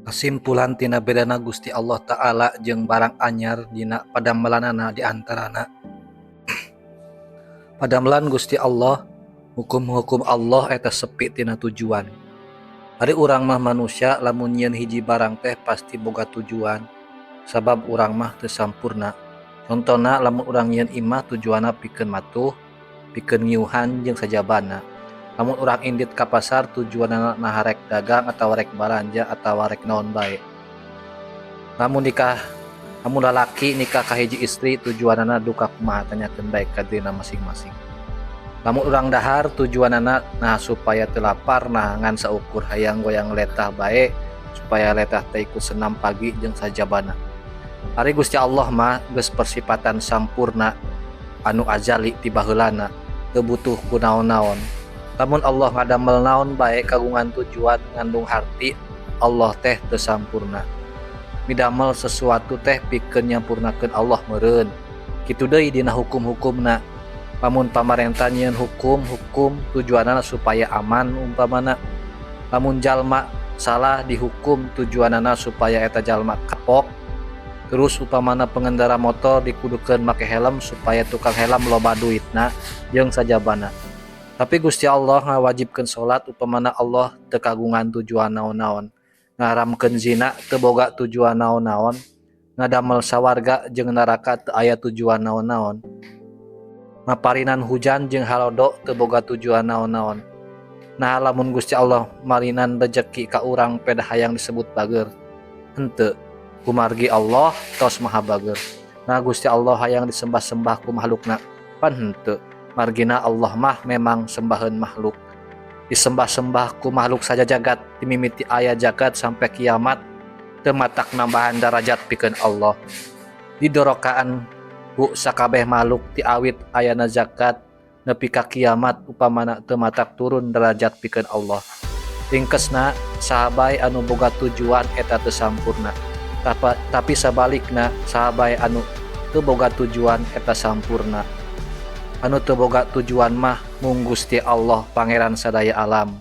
Kasimpulan tina bedana Gusti Allah Ta'ala jeung barang anyar dina padamelanana di antarana padamelan Gusti Allah, hukum-hukum Allah eta sepi tina tujuan. Ari urang mah manusia lamun nyieun hiji barang teh pasti boga tujuan sabab urang mah teu sampurna. Contona lamun urang nyieun imah tujuanna pikeun matuh, pikeun ngiuhan jeung sajabana. Lamun urang indit ka pasar tujuanna naha rek dagang atawa rek balanja atawa rek naon bae. Lamun nikah lamun lalaki nikah ka hiji istri tujuanana duka kumaha tanyakeun bae ka dirina masing-masing. Lamun urang dahar tujuanana naha supaya teu lapar naha ngan saukur hayang goyang letah bae supaya letah teh ikut senam pagi jeung sajabana. Ari Gusti Allah mah geus persipatan sampurna anu azali ti baheulana teu butuh ku naon-naon. Lamun Allah ngadamel naon bae kagungan tujuan ngandung harti Allah teh teu sampurna. Midamel sesuatu teh pikeun nyampurnakeun Allah meureun. Kitu deui dina hukum-hukumna. Lamun pamarentah nyieun hukum-hukum tujuanana supaya aman umpamana. Lamun jalma salah dihukum tujuanana supaya eta jalma kapok. Terus upamana pengendara motor dikudukeun make helm supaya tukang helm loba duitna jeung sajabana. Tapi Gusti Allah ngawajibkeun salat upamana Allah teu kagungan tujuan naon-naon. Ngaharamkeun zina teu boga tujuan naon-naon. Ngadamel sawarga jeung neraka teu aya tujuan naon-naon. Maparinan hujan jeung halodo teu boga tujuan naon-naon. Nah lamun Gusti Allah marinan rejeki ka urang pedah hayang disebut bager. Henteu, kumargi Allah tos maha bager. Nah Gusti Allah hayang disembah-sembah ku makhlukna, pan henteu. Margina Allah mah memang sembaheun makhluk. Disembah-sembah ku makhluk saja jagat dimimiti aya jagat sampai kiamat teu matak nambahan darajat pikeun Allah. Didorokaan ku sakabeh makhluk ti awit ayana jagat nepi ka kiamat upamana teu matak turun derajat pikeun Allah. Ringkesna saha bae anu boga tujuan eta teu sampurna. Tapi sabalikna saha bae anu teu boga tujuan eta sampurna. Anu teu boga tujuan mah mung Gusti Allah Pangeran sadaya alam.